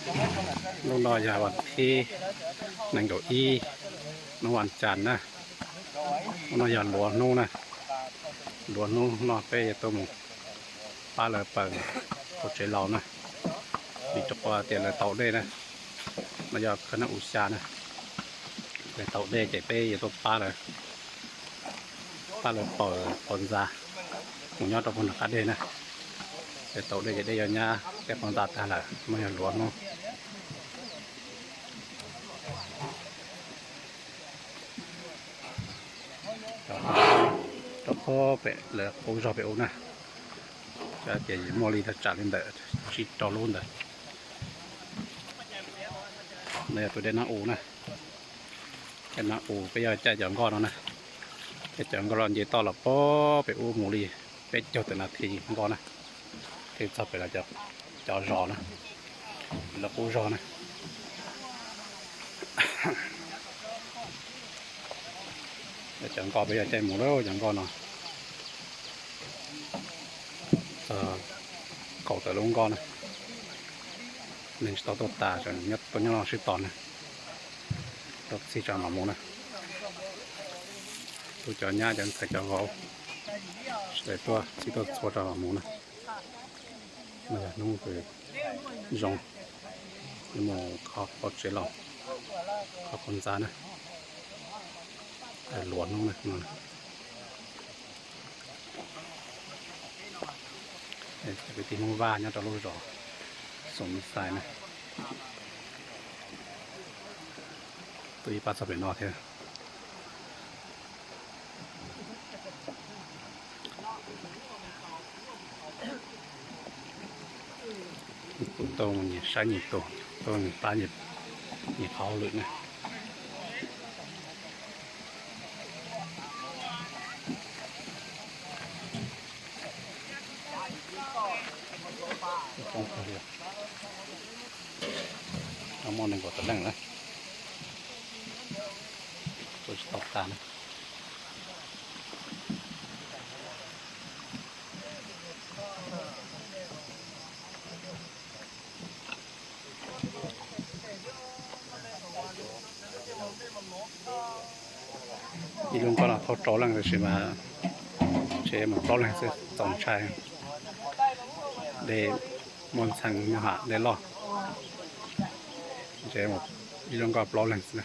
Hnub no yog vas thib nees nkaum ib, hnub vas cas na. Hnub no yog luav hnub na. Luav hnub no peb yuav tuaj mus pab lawv paws hauv tsev laus na, vim rau qhov tias lawv tau dej na. No yog khawb nab u xya na. Lawv tau dej ces peb yuav tuaj pab lawv, pab lawv paws qhov ntxa mus nyob rau puag nram qab deg na. Lawv tau dej ces dej yuav nyab tej qhov ntxa tag lawm, no yog luav hnub. Rau puag pem lawv qub zog pem ub na, ces muaj li thaj tsam li ntawm tsib rau lub ntawd. No yog tus dej nab u na. Dej nab u peb yuav caij cov nkoj no na. Caij cov nkoj los nce toj los puag pem ub mus li peb caug tawm nas this nkoj na, thiaj txog pem lawv cov zos na, lawv qub zog na. Cov nkoj peb yuav caij mus lawm, cov nkoj no txog kaum tawm lub nkoj na. Neeg tsis tau tuaj tas, tuaj nyob no sib tos na, rau txij tsa mam mus na. Tus cov nyab cov ntxhais cov vauv sawv daws tuaj txij tuaj txhua tsa mam mus na. No yog hnub kws zoo, yuav mus kho qhov tsev laus, kho qhov ntxa na. Luav hnub na. Cov kwv tij Hmoob Vaj nyob rau lub zos Xoom Xais na, tuaj ib pab txog pem no thiab. Tus tuaj nyias saib nyias tus, tuaj nyias pab nyias qhov hauj lwm na. Muaj nees nkaum tawm leej na, tuaj tsis tau tas na. Ib lub nkoj no thauj rau leej tab sis mas tsev mus plaub leeg xwb txaus ntshai. Dej muaj ntxhee muaj ham dej loj, tsev mus ib lub nkoj plaub leeg xwb na.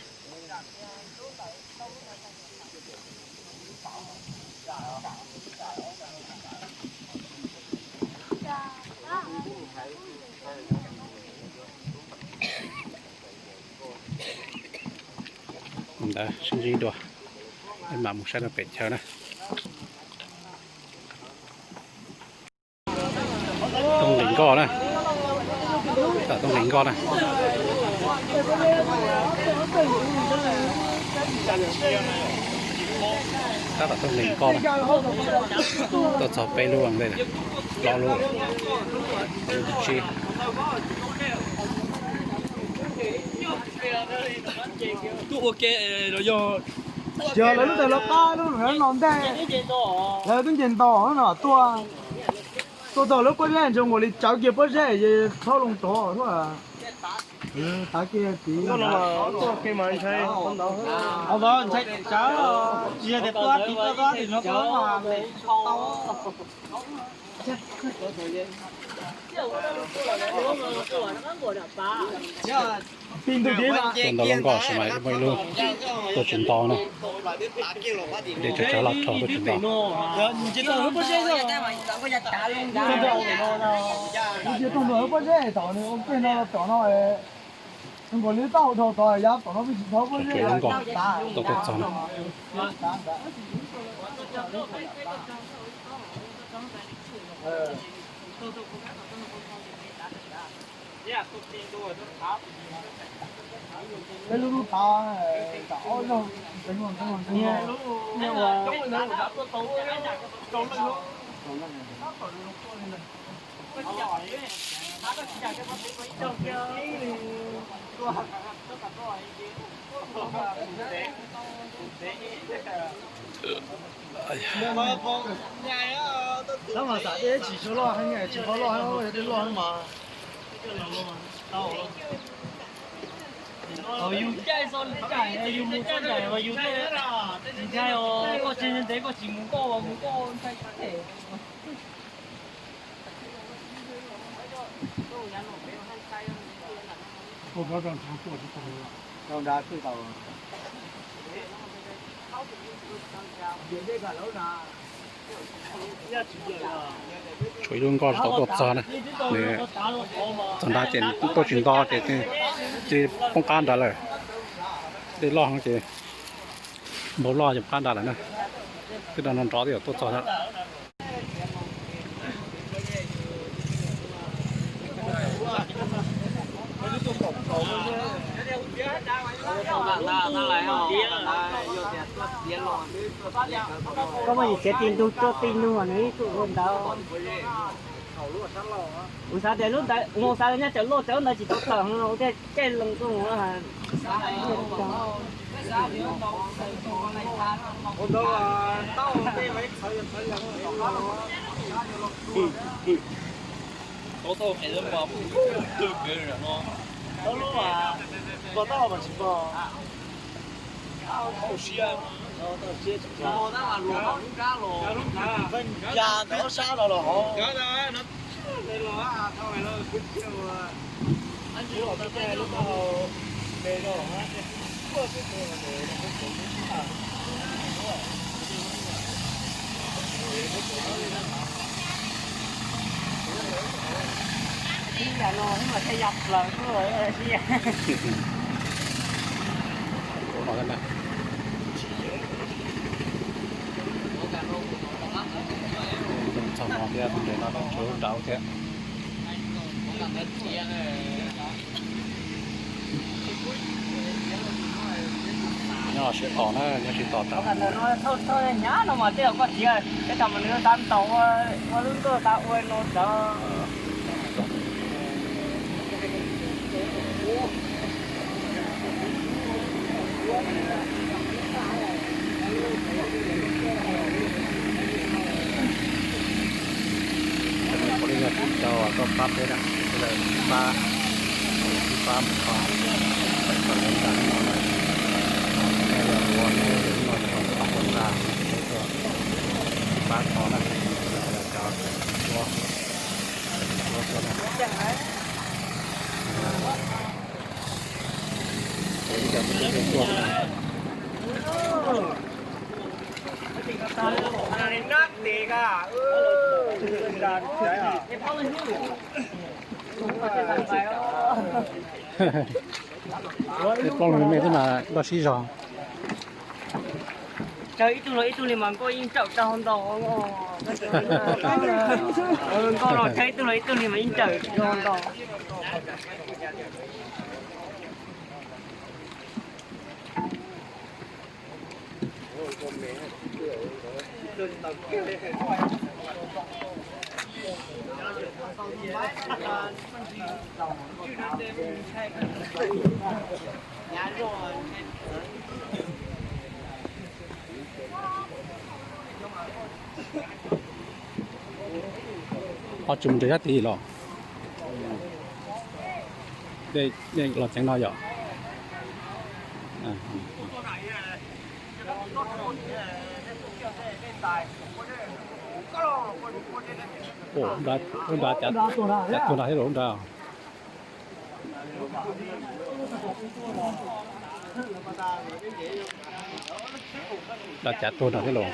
Ntawd sib ntsib dua, mam mus saib rau pem chaw na. Tooj nqis nkoj na, tom tooj nqis nkoj na. Tab tom tooj nqis nkoj na, tuaj txog peb lub ntej, plaub lub, lub tsib. Yog lawv lub ntawd lawv qab lub no ntej, lawv twb nce nto no tuaj, tuaj txog lub pob zeb ntsis nkaus li tsawv kiag pob zeb es txhob loo rov. Tav kiag tid, ntshai tsawv, tsis yog tias tuaj tim tuaj tim no tuaj mas tau. Tuaj nto lub nkoj tab sis mas muaj ib lub tuaj tsis nto na. Dej tsawv tsawv loj dhau tuaj tsis nto. Lub nkoj tuaj tuaj txog na. Peb lub lub tav, ob zaug, tab mas xav dej tsis tshua loj heev, tsis tshua loj heev, yog dej loj heev mas. Yus caij txog caij, yus mus txog caij mas yus thiaj ntshai os. Koj tsis ntev koj tsis mus koj mus koj ntshai thiab. Tshuav ib lub nkoj tau tuaj txog na, nws txog nrad ces tuaj tsis nto ces twb poob qab nrad lawm. Dej loj ces npau loj ces poob qab nrad lawm na. Twb nrov nrov twb yuav tuaj txog na. Koj muaj yim txiav ti ntug tuaj ti nug nws ib tug ua ntawd. Kuv xav tias lub ntawd, kuv xav tias nyob cov loj cov ntawd tsis tau tawm, ua thiaj caij lees tuaj mus. Txog no thiab, tus ntawm no tseem nrau thiab. Nyob siab tos na, nyob siab tos tau. Hnyav no mas tej zaum koj txiav, tej thaum mas nws xav ntaus ua lub ntuj xav ua no tod. Pom li yog tib co tuaj pab peb na, peb lawv pab, pib pab mus kho, pab lawv nram no na. Nej yog ua nej no yog pab ua nram, peb tuaj pib pab kho na, cov tuaj, tuaj na. Pom li yog tib co tuaj na. Peb plaub leeg me xwb mas nkoj sib zog. Tsawg ib tug los ib tug li mas nkoj yeej tsaum rau hauv ntau. Nkoj los tsawg ib tug los ib tug li mas yeej tsaum rau hauv ntau. Ho tsis mus nrhiav sab tid los? Dej los txeev no yom? Lub nrad cav tuag nrad thiab los lub nrad. Nrad cav tuag nrad thiab los?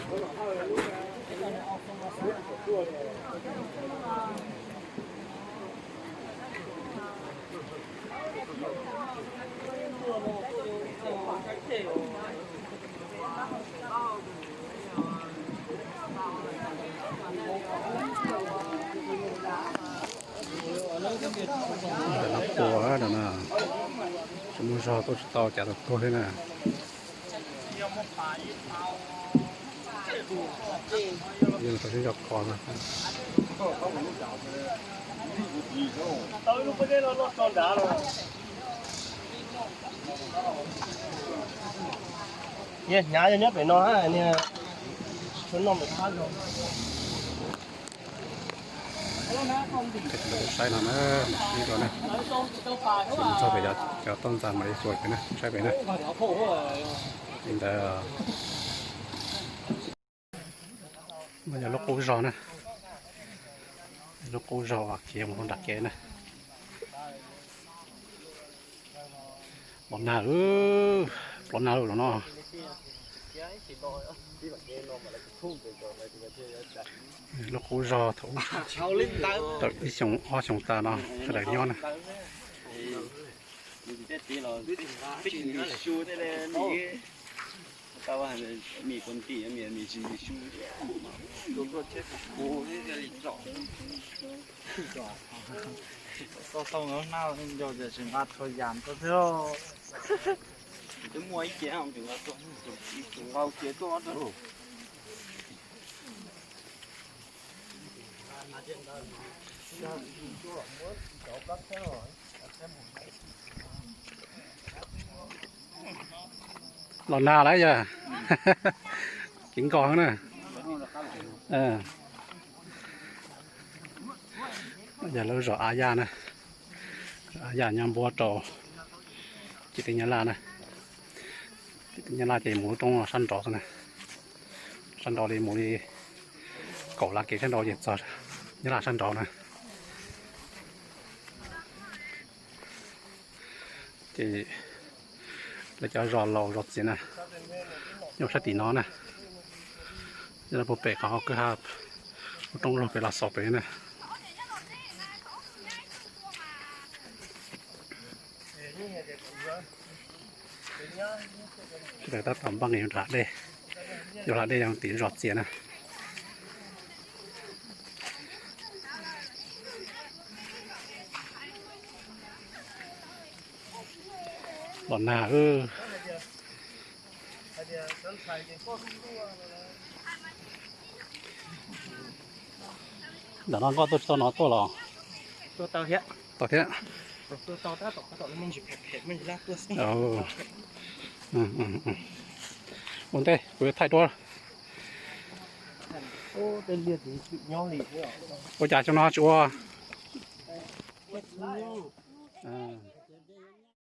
Ntawm no puas ntawm no, tsis muaj zog tuaj tsis tau cas tuaj tuag thiab na. Yeej tau sib zog kho no. Hnyav nyob pem no, saib no na, ib rau na, txog pem cov toj ntxas mam li xyuas pem na, saib pem na. Li ntawd. No yog lub qub zog na, lub qub zog uas khiav mus rau nram kev na. Los nag, los nag lawm no. Lub qub zog thaum ib xyoo ob xyoo tas no sawv daws nyob na. Los nag lawm yog, ceev nkos na. Yog lub zos Av Yaj na, Av Yaj nyob npuab rau ciam teb Nyab Laj na. Ciam teb Nyab Laj ces mus lub roob sab nraud xwb na, sab nraud li mus li kaum lab kev sab nraud ces txog Nyab Laj sab nraud na. Ces lawv cov zos laus zos txias na, nyob sab tim no na, nyob puag pem qhov kwj ha, ua roob log pem los xaus pem na. Sawv daws tab tom npaj nqis yuav hla dej, yuav hla dej yog tim zos txias na. Los nag. Ntawm no nkoj tuaj tsis tau no tuaj los? Tau thiab. Ua ntej kuv yuav thaij duab. Ua cas xyoo no tsis ua?